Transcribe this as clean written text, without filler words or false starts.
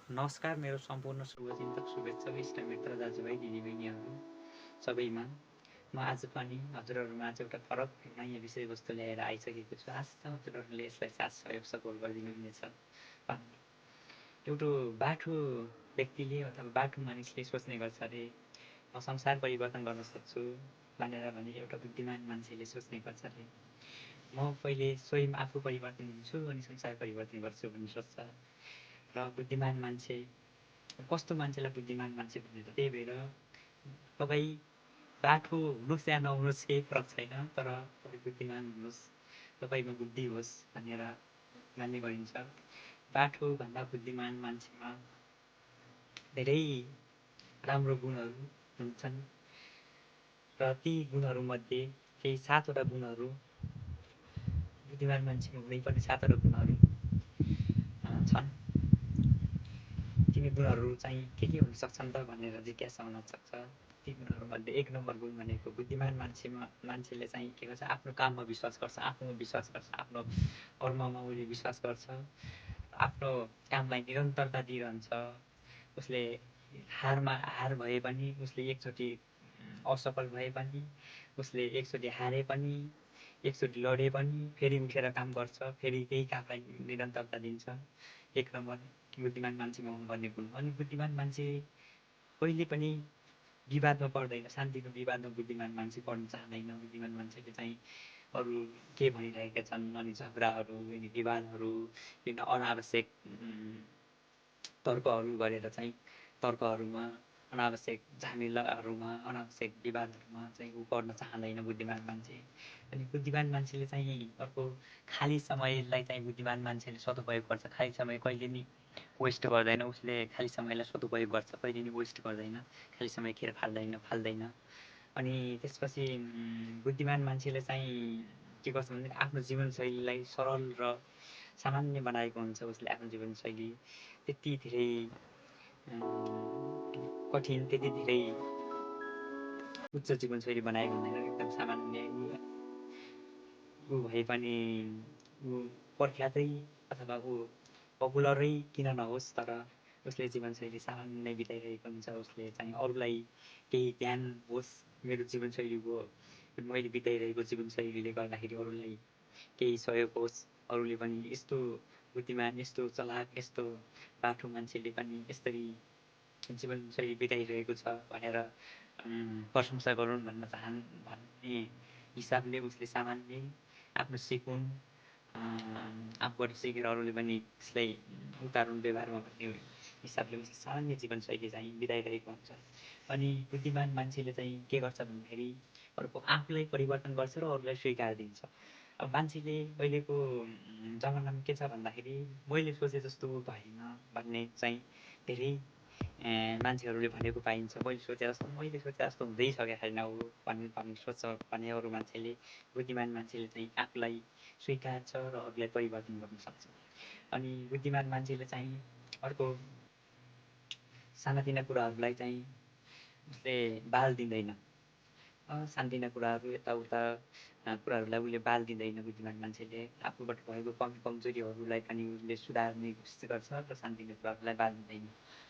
नमस्कार मेरो सम्पूर्ण शुभचिन्तक शुभेच्छक इष्टमित्र दाजुभाइ दिदीबहिनीहरू सबैमा म आज पनि हजुरहरूमाझ एउटा फरक नयाँ विषयवस्तु ल्याएर आइसकेको छु। आशा हजुरहरूले यसलाई साथ सहयोग सपोर्ट गरिदिनुहुनेछ। एउटा बाठो व्यक्तिले अथवा बाठो मानिसले सोच्ने गर्छ अरे म संसार परिवर्तन गर्न सक्छु भनेर भने एउटा बुद्धिमान मान्छेले सोच्ने गर्छ अरे म पहिले स्वयं आफू परिवर्तन हुन्छु अनि संसार परिवर्तन गर्छु भन्ने सोच्छ। र बुद्धिमान मान्छे कस्तो मान्छेलाई बुद्धिमान मान्छे भनेर त्यही भएर तपाईँ बाठो हुनुहोस् या नहुनुहोस् केही फरक छैन, तर तपाईँ बुद्धिमान हुनुहोस्, तपाईँमा बुद्धि होस् भनेर मान्ने गरिन्छ। बाठोभन्दा बुद्धिमान मान्छेमा धेरै राम्रो गुणहरू हुन्छन् र ती गुणहरूमध्ये केही 7वटा गुणहरू बुद्धिमान मान्छेमा हुनैपर्ने 7वटा गुणहरू छन्। ती गुणहरू चाहिँ के हुन सक्छन् त भनेर जिज्ञासा हुन सक्छ। ती गुणहरूमध्ये 1 नम्बर गुण भनेको बुद्धिमान मान्छेले चाहिँ के गर्छ, आफ्नो काममा विश्वास गर्छ, आफूमा विश्वास गर्छ, आफ्नो कर्ममा उसले विश्वास गर्छ, आफ्नो कामलाई निरन्तरता दिइरहन्छ। उसले हार भए पनि, उसले एकचोटि असफल भए पनि, उसले एकचोटि हारे पनि, एकचोटि लडे पनि फेरि उठेर काम गर्छ, फेरि त्यही कामलाई निरन्तरता दिन्छ। 1 नम्बर बुद्धिमान मान्छेमा हुनुपर्ने गुण। अनि बुद्धिमान मान्छे कहिले पनि विवादमा पर्दैन, शान्तिको विवादमा बुद्धिमान मान्छे पर्न चाहँदैन। बुद्धिमान मान्छेले चाहिँ अरू के भनिरहेका छन् अनि झगडाहरू अनि विवादहरू अनावश्यक तर्कहरू गरेर चाहिँ तर्कहरूमा अनावश्यक झमेलाहरूमा अनावश्यक विवादहरूमा चाहिँ ऊ पर्न चाहँदैन बुद्धिमान मान्छे। अनि बुद्धिमान मान्छेले चाहिँ अर्को खाली समयलाई चाहिँ बुद्धिमान मान्छेले सदुपयोग गर्छ। खाली समय कहिले नि वेस्ट गर्दैन। उसले खाली समयलाई सदुपयोग गर्छ, कहिले नि वेस्ट गर्दैन, खाली समय खेर फाल्दैन। अनि त्यसपछि बुद्धिमान मान्छेले चाहिँ के गर्छ भने आफ्नो जीवनशैलीलाई सरल र सामान्य बनाएको हुन्छ। उसले आफ्नो जीवनशैली त्यति धेरै कठिन, त्यति धेरै उच्च जीवनशैली बनाएको हुँदैन, एकदम सामान्य ऊ भए पनि ऊ प्रख्यातै अथवा ऊ पपुलरै किन नहोस्, तर उसले जीवनशैली सामान्य नै बिताइरहेको हुन्छ। उसले चाहिँ अरूलाई केही ध्यान होस्, मेरो जीवनशैलीको मैले बिताइरहेको जीवनशैलीले गर्दाखेरि अरूलाई केही सहयोग होस्, अरूले पनि यस्तो बुद्धिमान, यस्तो चलाक, यस्तो बाठो मान्छेले पनि यसरी जीवनशैली बिताइरहेको छ भनेर प्रशंसा गरून् भन्ने हिसाबले उसले सामान्य आफ्नो सिकुन्, आफूबाट सिकेर अरूले पनि यसलाई उतारुन् व्यवहारमा भन्ने हिसाबले उसले सामान्य जीवनशैली चाहिँ बिताइरहेको हुन्छ। अनि बुद्धिमान मान्छेले चाहिँ के गर्छ भन्दाखेरि अर्को आफूलाई परिवर्तन गर्छ र अरूलाई स्वीकार दिन्छ। अब मान्छेले अहिलेको जमानामा के छ भन्दाखेरि मैले सोचे जस्तो भएन भन्ने चाहिँ धेरै मान्छेहरूले भनेको पाइन्छ। मैले सोचे जस्तो हुँदैसकेको छैन ऊ भन्ने सोच्छ भने अरू मान्छेले, बुद्धिमान मान्छेले चाहिँ आफूलाई स्वीकार्छ र अरूलाई परिवर्तन गर्न सक्छ। अनि बुद्धिमान मान्छेले चाहिँ अर्को सानातिना कुराहरूलाई चाहिँ उसले बाल दिँदैन। सानोतिना कुराहरू यताउता कुराहरूलाई उसले बाल दिँदैन। बुद्धिमान मान्छेले आफूबाट भएको कमी कमजोरीहरूलाई पनि उसले सुधार्ने कोसिस गर्छ र सानोतिना कुराहरूलाई बाल दिँदैन।